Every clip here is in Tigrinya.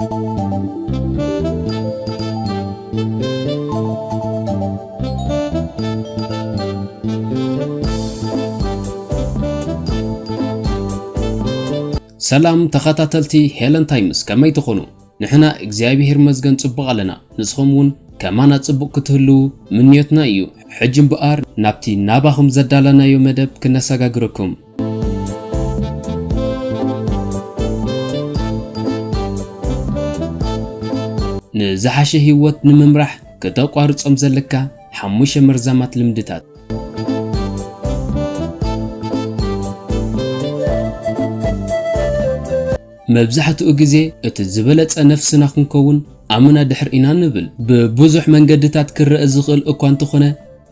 ሰላም ተኸታተልቲ ሄለን ታይምስ፣ ከመይ ትኾኑ? ንሕና እግዚኣብሔር ይመስገን ጽቡቕ ኣለና። ንስኹም እውን ከማና ጽቡቕ ክትህልዉ ምንዮትና እዩ። ሕጂ እምበኣር ናብቲ ናባኹም ዘዳለናዮ መደብ ክነሰጋግረኩም። ንዝሓሸ ህይወት ንምምራሕ ከተቋርጾም ዘለካ ሓሙሽተ መርዛማት ልምድታት። መብዛሕትኡ ግዜ እቲ ዝበለጸ ነፍስና ክንከውን ኣመና ድሕር ኢና ንብል። ብብዙሕ መንገድታት ክረአ ዝኽእል እኳ እንተኾነ፣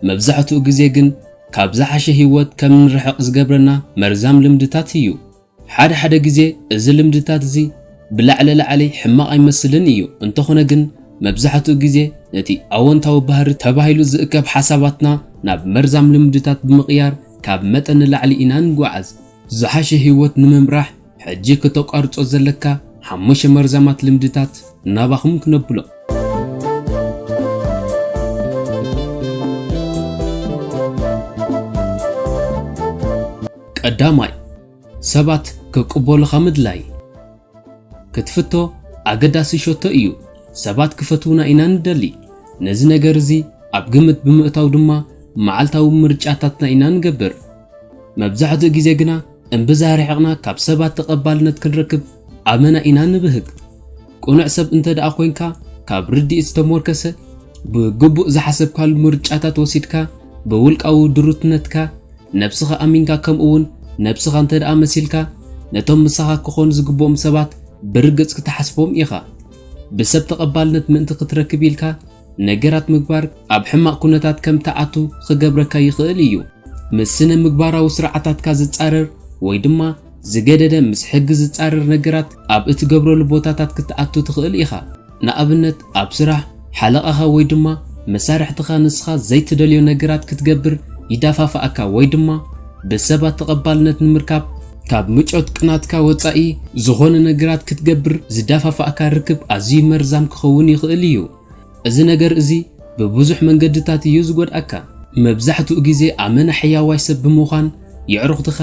መብዛሕትኡ ግዜ ግን ካብ ዝሓሸ ህይወት ከም ንርሕቕ ዝገብረና መርዛም ልምድታት እዩ። ሓደ ሓደ ግዜ እዚ ልምድታት እዚ ብላዕሊ ላዕሊ ሕማቕ ኣይመስልን እዩ። እንተኾነ ግን መብዛሕትኡ ግዜ ነቲ ኣወንታዊ ባህሪ ተባሂሉ ዝእከብ ሓሳባትና ናብ መርዛም ልምድታት ብምቕያር ካብ መጠን ንላዕሊ ኢና ንጓዓዝ። ዝሓሸ ህይወት ንምምራሕ ሕጂ ክተቋርጾ ዘለካ ሓሙሽተ መርዛማት ልምድታት ናባኹም ክነብሎ። ቀዳማይ፣ ሰባት ክቅበሉኻ ምድላይ። ክትፍቶ ኣገዳሲ ሸቶ እዩ። ሰባት ክፈትዉና ኢና ንደሊ። ነዚ ነገር እዚ ኣብ ግምት ብምእታው ድማ መዓልታዊ ምርጫታትና ኢና ንገብር። መብዛሕትኡ ግዜ ግና እምብዛ ርሒቕና ካብ ሰባት ተቐባልነት ክንረክብ ኣመና ኢና ንብህግ። ቅኑዕ ሰብ እንተ ደኣ ኮይንካ፣ ካብ ርድኢት ዝተሞርከሰ፣ ብግቡእ ዝሓሰብካሉ ምርጫታት ወሲድካ፣ ብውልቃዊ ድሩትነትካ፣ ነብስኻ ኣሚንካ፣ ከምኡ እውን ነብስኻ እንተ ደኣ መሲልካ፣ ነቶም ምሳኻ ክኾኑ ዝግብኦም ሰባት ብርግጽ ክትሓስቦም ኢኻ። ብሰብ ተቐባልነት ምእንቲ ክትረክብ ኢልካ ነገራት ምግባር ኣብ ሕማቕ ኩነታት ከም ትኣቱ ክገብረካ ይኽእል እዩ። ምስ ስነ ምግባራዊ ስርዓታትካ ዝጻረር ወይ ድማ ዝገደደ ምስ ሕጊ ዝጻረር ነገራት ኣብ እትገብረሉ ቦታታት ክትኣቱ ትኽእል ኢኻ። ንኣብነት፣ ኣብ ስራሕ ሓለቓኻ ወይ ድማ መሳርሕትኻ ንስኻ ዘይትደልዮ ነገራት ክትገብር ይዳፋፍኣካ ወይ ድማ ብሰባት ተቐባልነት ንምርካብ ካብ ምቾት ቅናትካ ወጻኢ ዝኾነ ነገራት ክትገብር ዝዳፋፍኣካ ርክብ ኣዝዩ መርዛም ክኸውን ይኽእል እዩ። እዚ ነገር እዚ ብብዙሕ መንገድታት እዩ ዝጎድኣካ። መብዛሕትኡ ግዜ ኣመና ሕያዋይ ሰብ ብምዃን፣ የዕሩኽትኻ፣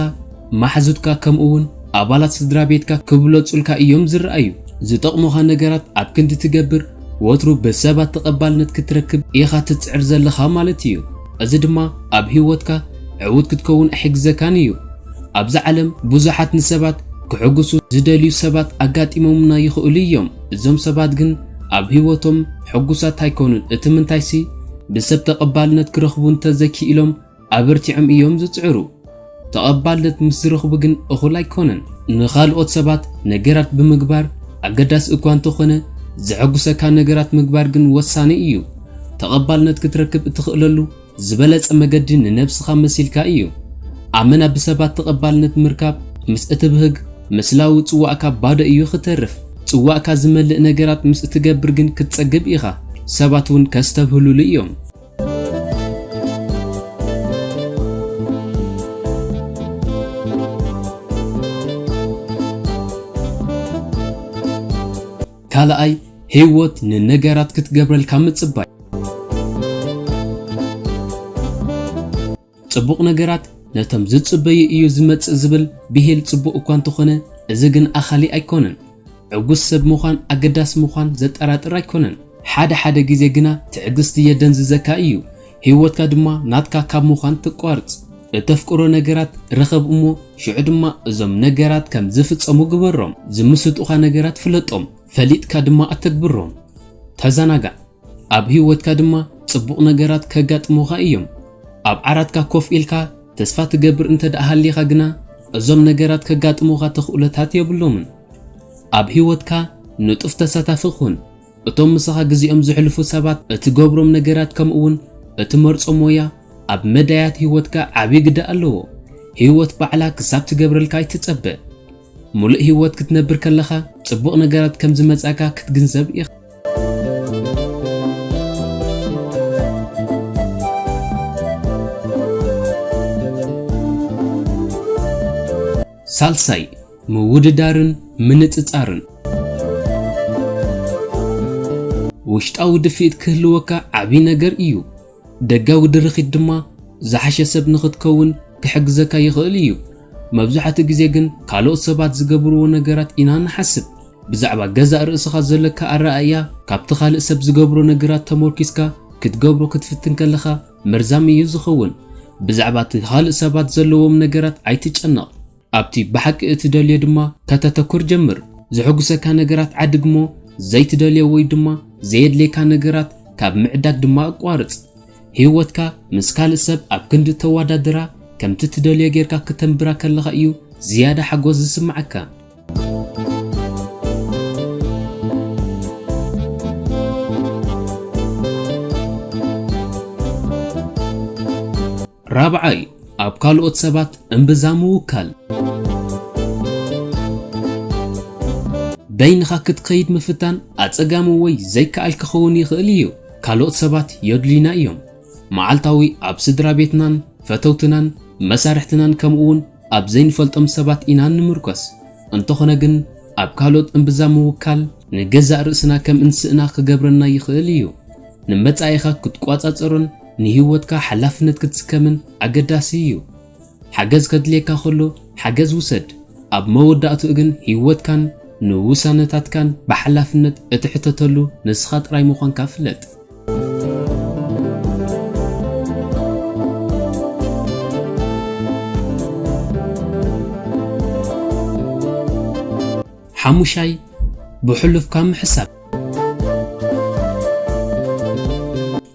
ማሕዙትካ፣ ከምኡ እውን ኣባላት ስድራ ቤትካ ክብለጹልካ እዮም ዝረኣዩ። ዝጠቕሙኻ ነገራት ኣብ ክንዲ ትገብር፣ ወትሩ ብሰባት ተቐባልነት ክትረክብ ኢኻ ትጽዕር ዘለኻ ማለት እዩ። እዚ ድማ ኣብ ህይወትካ ዕዉት ክትከውን ኣይሕግዘካን እዩ። ኣብዛ ዓለም ብዙሓት ንሰባት ክሕጉሱ ዝደልዩ ሰባት ኣጋጢሞምና ይኽእሉ እዮም። እዞም ሰባት ግን ኣብ ህይወቶም ሕጉሳት ኣይኮኑን። እቲ ምንታይሲ፣ ብሰብ ተቐባልነት ክረኽቡ እንተዘይክኢሎም፣ ኣበርቲዖም እዮም ዝጽዕሩ። ተቐባልነት ምስ ዝረኽቡ ግን እኹል ኣይኮነን። ንኻልኦት ሰባት ነገራት ብምግባር ኣገዳሲ እኳ እንተኾነ፣ ዘሐጉሰካ ነገራት ምግባር ግን ወሳኒ እዩ። ተቐባልነት ክትረክብ እትኽእለሉ ዝበለጸ መገዲ ንነብስኻ መሲልካ እዩ። ኣመና ብሰባት ተቐባልነት ምርካብ ምስ እትብህግ፣ ምስላዊ ጽዋእካ ባዶ እዩ ክተርፍ። ጽዋእካ ዝመልእ ነገራት ምስ እትገብር ግን ክትጸግብ ኢኻ። ሰባት እውን ከስተብህሉሉ እዮም። ካልኣይ፣ ህይወት ንነገራት ክትገብረልካ ምጽባይ። ጽቡቕ ነገራት ነቶም ዝጽበዩ እዩ ዝመጽእ ዝብል ብሂል ጽቡቕ እኳ እንተኾነ፣ እዚ ግን ኣኻሊ ኣይኮነን። ዕጉስ ሰብ ምዃን ኣገዳሲ ምዃን ዘጠራጥር ኣይኮነን። ሓደ ሓደ ግዜ ግና ትዕግስቲ የደንዝዘካ እዩ። ህይወትካ ድማ ናትካ ካብ ምዃን ትቋርጽ። እተፍቅሮ ነገራት ርኸብ እሞ ሽዑ ድማ እዞም ነገራት ከም ዝፍጸሙ ግበሮም። ዝምስጡኻ ነገራት ፍለጦም፣ ፈሊጥካ ድማ ኣተግብሮም። ተዘናጋዕ። ኣብ ህይወትካ ድማ ጽቡቕ ነገራት ከጋጥሙኻ እዮም። ኣብ ዓራትካ ኮፍ ኢልካ ተስፋ ትገብር እንተ ደኣ ሃሊኻ ግና፣ እዞም ነገራት ከጋጥሙኻ ተኽእሎታት የብሎምን። ኣብ ህይወትካ ንጡፍ ተሳታፊ ኩን። እቶም ምሳኻ ግዜኦም ዘሕልፉ ሰባት፣ እትገብሮም ነገራት፣ ከምኡውን እትመርጾ ሞያ ኣብ መዳያት ህይወትካ ዓቢ ግደ ኣለዎ። ህይወት ባዕላ ክሳብ ትገብረልካ ኣይትጸበ። ሙሉእ ህይወት ክትነብር ከለኻ፣ ጽቡቕ ነገራት ከም ዝመጻካ ክትግንዘብ ኢኻ። ሳልሳይ፣ ምውድዳርን ምንጽጻርን። ውሽጣዊ ድፍኢት ክህልወካ ዓቢ ነገር እዩ። ደጋዊ ድርኺት ድማ ዝሓሸ ሰብ ንኽትከውን ክሕግዘካ ይኽእል እዩ። መብዛሕትኡ ግዜ ግን ካልኦት ሰባት ዝገብርዎ ነገራት ኢና ንሓስብ። ብዛዕባ ገዛእ ርእስኻ ዘለካ ኣረኣእያ ካብቲ ካልእ ሰብ ዝገብሮ ነገራት ተመርኪስካ ክትገብሮ ክትፍትን ከለኻ መርዛም እዩ ዝኸውን። ብዛዕባ እቲ ካልእ ሰባት ዘለዎም ነገራት ኣይትጨነቕ። ኣብቲ ብሓቂ እትደልዮ ድማ ከተተኩር ጀምር። ዘሐጉሰካ ነገራት ዓድግ እሞ ዘይትደልዮ ወይ ድማ ዘየድልየካ ነገራት ካብ ምዕዳግ ድማ ኣቋርጽ። ህይወትካ ምስ ካልእ ሰብ ኣብ ክንዲ ተወዳድራ ከምቲ ትደልዮ ጌርካ ክተንብራ ከለኻ እዩ ዝያዳ ሓጎስ ዝስምዓካ። ራብዓይ፣ ኣብ ካልኦት ሰባት እምብዛ ምውካል። በይንኻ ክትከይድ ምፍታን ኣጸጋሚ ወይ ዘይከኣል ክኸውን ይኽእል እዩ። ካልኦት ሰባት የድልዩና እዮም። መዓልታዊ ኣብ ስድራ ቤትናን ፈተውትናን መሳርሕትናን ከምኡውን ኣብ ዘይንፈልጦም ሰባት ኢና ንምርኮስ። እንተኾነ ግን ኣብ ካልኦት እምብዛ ምውካል ንገዛእ ርእስና ከም እንስእና ክገብረና ይኽእል እዩ። ንመጻኢኻ ክትቋጻጸሮን ንህይወትካ ሓላፍነት ክትስከምን ኣገዳሲ እዩ። ሓገዝ ከድልየካ ከሎ ሓገዝ ውሰድ። ኣብ መወዳእትኡ ግን ህይወትካን ንውሳነታትካን ብሓላፍነት እትሕተተሉ ንስኻ ጥራይ ምዃንካ ፍለጥ። ሓሙሻይ፣ ብሕሉፍካ ምሕሳብ።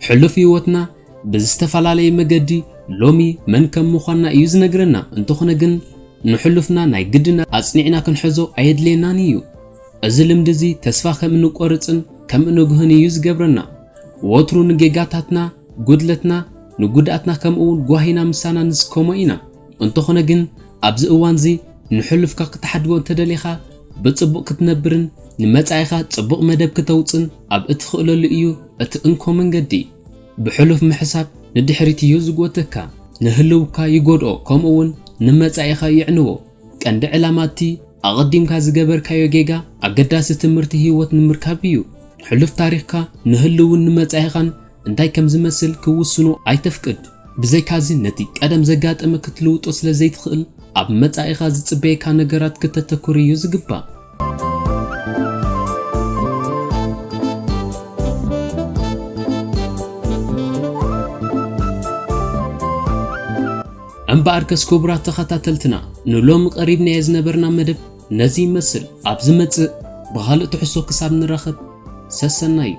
ሕሉፍ ህይወትና ብዝተፈላለየ መገዲ ሎሚ መን ከም ምዃንና እዩ ዝነግረና። እንተኾነ ግን ንሕሉፍና ናይ ግድና ኣጽኒዕና ክንሕዞ ኣየድልየናን እዩ። እዚ ልምዲ እዚ ተስፋ ከም እንቆርጽን ከም እንጉህን እዩ ዝገብረና። ወትሩ ንጌጋታትና፣ ጉድለትና፣ ንጉድኣትና ከምኡ እውን ጓሂና ምሳና ንስከሞ ኢና። እንተኾነ ግን ኣብዚ እዋን እዚ ንሕሉፍካ ክትሓድጎ እንተደሊኻ ብጽቡቕ ክትነብርን ንመጻኢኻ ጽቡቕ መደብ ክተውጽን ኣብ እትኽእለሉ እዩ እቲ እንኮ መንገዲ። ብሕሉፍ ምሕሳብ ንድሕሪት እዩ ዝጎተካ፣ ንህልውካ ይጎድኦ፣ ከምኡ እውን ንመጻኢኻ የዕንዎ። ቀንዲ ዕላማ እቲ ኣቐዲምካ ዝገበርካዮ ጌጋ ኣገዳሲ ትምህርቲ ህይወት ንምርካብ እዩ። ሕሉፍ ታሪኽካ ንህልውን ንመጻኢኻን እንታይ ከም ዝመስል ክውስኖ ኣይተፍቅድ። ብዘይካዚ ነቲ ቀደም ዘጋጠመ ክትልውጦ ስለ ዘይትኽእል ኣብ መጻኢኻ ዝጽበየካ ነገራት ክተተኩር እዩ ዝግባእ። እምበኣርከስ ክቡራት ተኸታተልትና፣ ንሎሚ ቀሪብናዮ ዝነበርና መደብ ነዚ ይመስል። ኣብ ዝመጽእ ብኻልእ ትሕዝቶ ክሳብ ንራኸብ፣ ሰሰናዩ።